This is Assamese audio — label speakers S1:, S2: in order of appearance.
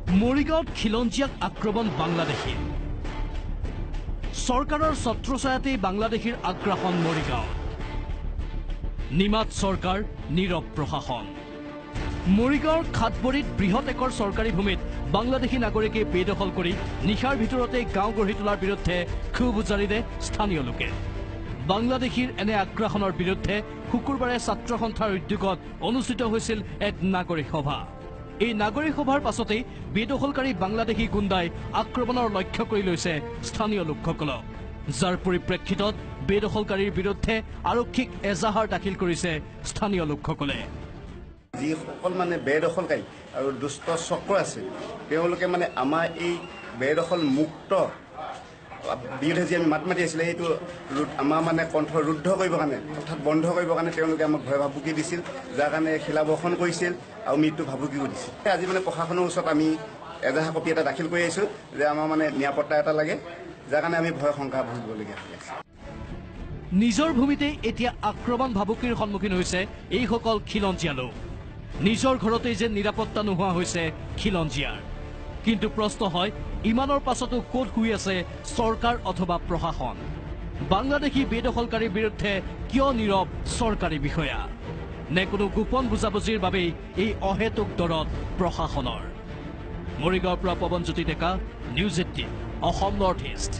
S1: মৰিগাঁৱত খিলঞ্জীয়াক আক্ৰমণ বাংলাদেশীৰ। চৰকাৰৰ ছত্ৰছায়াতেই বাংলাদেশীৰ আগ্ৰাসন মৰিগাঁৱত। নিমাত চৰকাৰ, নীৰৱ প্ৰশাসন। মৰিগাঁৱৰ খাটবৰীত বৃহৎ একৰ চৰকাৰী ভূমিত বাংলাদেশী নাগৰিকে বেদখল কৰি নিশাৰ ভিতৰতে গাঁও গঢ়ি তোলাৰ বিৰুদ্ধে ক্ষোভ উজাৰিলে স্থানীয় লোকে। বাংলাদেশীৰ এনে আগ্ৰাসনৰ বিৰুদ্ধে শুকুৰবাৰে ছাত্ৰ সন্থাৰ উদ্যোগত অনুষ্ঠিত হৈছিল এক নাগৰিক সভা। এই নাগৰিক সভাৰ পাছতেই বেদখলকাৰী বাংলাদেশী গুণ্ডাই আক্ৰমণৰ লক্ষ্য কৰি লৈছে স্থানীয় লোকসকলক, যাৰ পৰিপ্ৰেক্ষিতত বেদখলকাৰীৰ বিৰুদ্ধে আৰক্ষীক এজাহাৰ দাখিল কৰিছে স্থানীয় লোকসকলে।
S2: যিসকল মানে বেদখলকাৰী আৰু দুষ্ট চক্ৰ আছে, তেওঁলোকে মানে আমাৰ এই বেদখল মুক্ত বিৰুদ্ধে যি আমি মাত মাতি আছিলে, সেইটো আমাৰ মানে কণ্ঠ ৰুদ্ধ কৰিবৰ কাৰণে, অৰ্থাৎ বন্ধ কৰিবৰ কাৰণে তেওঁলোকে আমাক ভয় ভাবুকি দিছিল, যাৰ কাৰণে শিলাবৰ্ষণ কৰিছিল আৰু মৃত্যু ভাবুকিও দিছিল। আজি মানে প্ৰশাসনৰ ওচৰত আমি এজাহাৰ কপি এটা দাখিল কৰি আহিছোঁ যে আমাৰ মানে নিৰাপত্তা এটা লাগে, যাৰ কাৰণে আমি ভয় শংকা ভুগিবলগীয়া হৈ আছে।
S1: নিজৰ ভূমিতেই এতিয়া আক্ৰমণ ভাবুকিৰ সন্মুখীন হৈছে এইসকল খিলঞ্জীয়া লোক। নিজৰ ঘৰতেই যে নিৰাপত্তা নোহোৱা হৈছে খিলঞ্জীয়াৰ। কিন্তু প্ৰশ্ন হয়, ইমানৰ পাছতো ক'ত শুই আছে চৰকাৰ অথবা প্ৰশাসন? বাংলাদেশী বেদখলকাৰীৰ বিৰুদ্ধে কিয় নীৰৱ চৰকাৰী বিষয়া? নে কোনো গোপন বুজাবুজিৰ বাবেই এই অহেতুক দৰত প্ৰশাসনৰ? মৰিগাঁৱৰ পৰা Pawanjyoti Deka, news 18, Assam north east.